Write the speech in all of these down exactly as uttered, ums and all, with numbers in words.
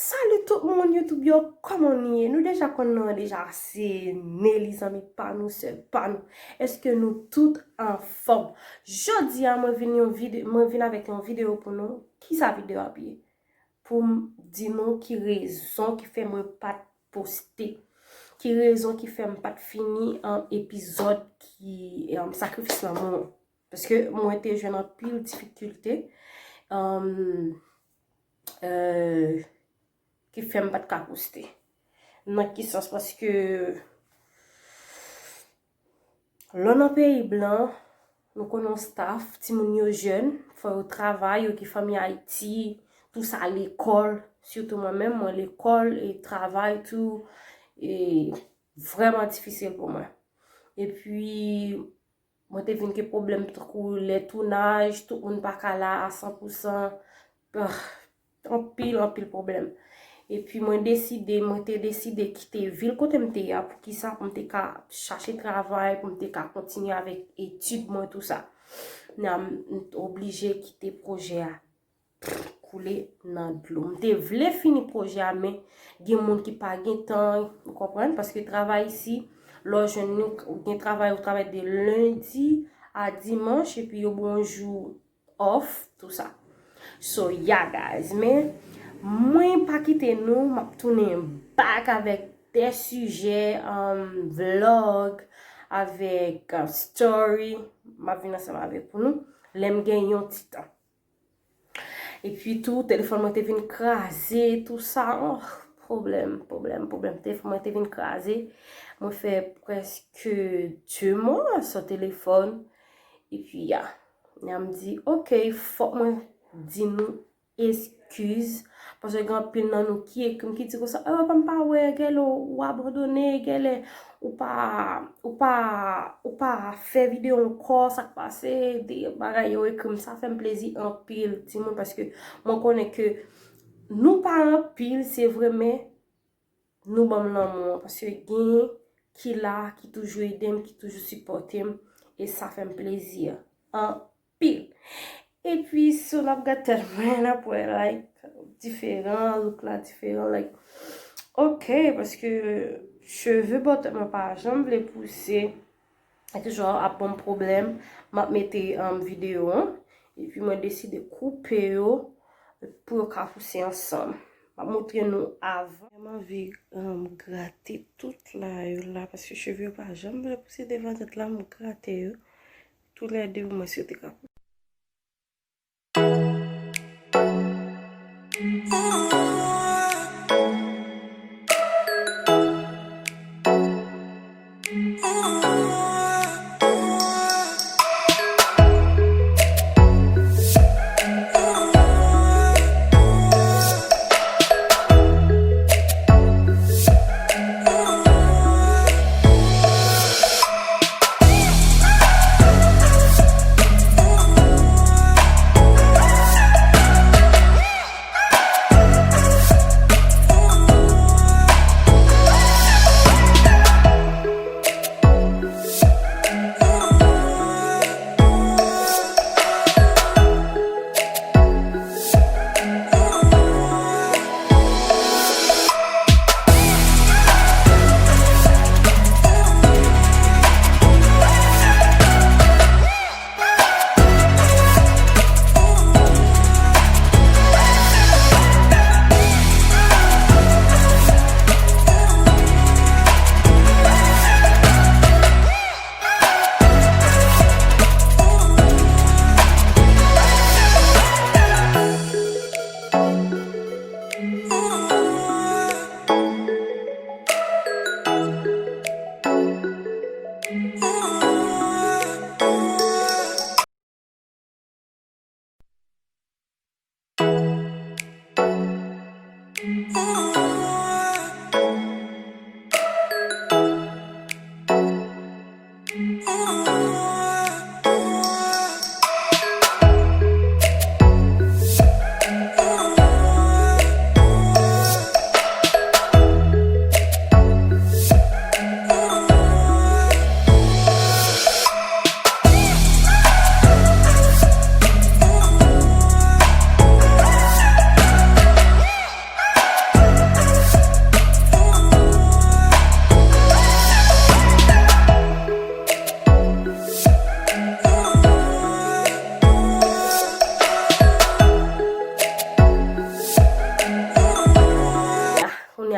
Salut tout moun YouTube yo, kòman nou ye? Nou deja konn non an deja, se Nelly, zanmi pa nou, sè pa nou. Èske nou tout anfòm? Jodi a mwen vin yon vide, mwen vin avèk yon videyo pou nou. Kisa videyo ap ye? Pou m di nou ki rezon ki fè mwen pa t poste. Ki rezon ki fè m pa t fini an epizòd ki, em, sakrifis lanmou an. Paske mwen te jwenn anpil difikilte, em, eh, ki fè m pa t ka poste. Nan ki sans? Paske lè w nan peyi blan, nou konnen yon staff, timoun yo jèn, fò yo travay, yo gen fanmi Ayiti, tou sa, lekòl, sitou mwen menm, mwen lekòl e travay tou, e vrèman difisil pou mwen. Epi, mwen te vin gen pwoblèm tankou lè tounaj, tout moun pa ka la a san pou san. Ah, anpil, anpil pwoblèm. Epi mwen deside, mwen te deside kite vil kote m te ye a. Poukisa? Pou m te ka chache travay, pou m te ka kontinye avèk etid mwen, tou sa. Nan, m oblije kite pwojè a koule nan dlo. M te vle fini pwojè a, men gen moun ki pa gen tan, ou konprann? Paske travay isi, lè w jwenn nou, ou gen travay, ou travay de lendi a dimanch, epi yo ba w yon jou off, tou sa. So, yeah, guys, men mwen pa kite nou, m ap tounen back avèk de sijè, um, vlog, avèk, uh, story, m ap vin ansanm avèk pou nou, lè m gen yon ti tan. Epi tou, telefòn mwen te vin kraze, tou sa. Oh, pwoblèm, pwoblèm, pwoblèm. Telefòn mwen te vin kraze. Mwen fè prèske de mwa san telefòn. Epi, ya. Ya m di, ok, fòk mwen di nou eskiz. Paske gen anpil nan nou ki ekri m, ki di konsa, "Ah, pa m pa wè, genlè w abandone, genlè ou pa, ou pa, ou pa fè videyo ankò, sa k pase?" De bagay yo ekri m, sa fè m plezi anpil, timoun, paske mwen konnen ke nou pa anpil, se vre, men nou ban m lanmou an, paske gen ki la, ki toujou ede m, ki toujou sipòte m, e sa fè m plezi anpil. Epi, si w ap gade tèt mwen, n ap wè, like, diferan, look la diferan, like, ok, paske cheve bò tèt mwen pa janm vle pouse, e toujou ap ban m pwoblèm, m ap mete, um, videyo an, epi mwen deside koupe yo pou yo ka pouse ansanm. M ap montre nou avan. M anvi, um, grate tout la yo la, paske cheve yo pa janm vle pouse devan tèt la, m grate yo. Toulède, pou mwen, si yo te ka pouse.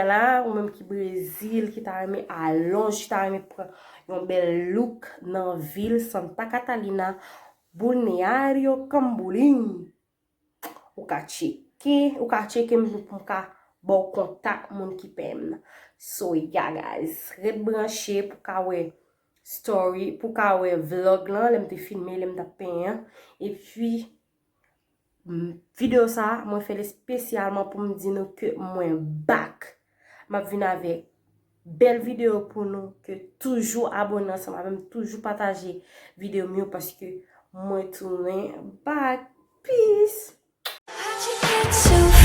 la, ou menm ki Brezil, ki ta renmen alonj, ki ta renmen pran yon bèl look nan vil Santa Catarina, Balneário Camboriú. Ou ka tcheke, ou ka tcheke m pou m ka ba w kontak moun ki peye m nan. So, yeah, guys, ret branche pou ka wè story, pou ka wè vlog lan, lè m te filme, lè m t ap penyen an. Epi, m, videyo sa a, mwen fè l espesyalman pou m di nou ke mwen back. M ap vin avèk bèl videyo pou nou, ke toujou abone ansanm avè m, toujou pataje videyo m yo, paske mwen tounen back. Peace! How'd you get so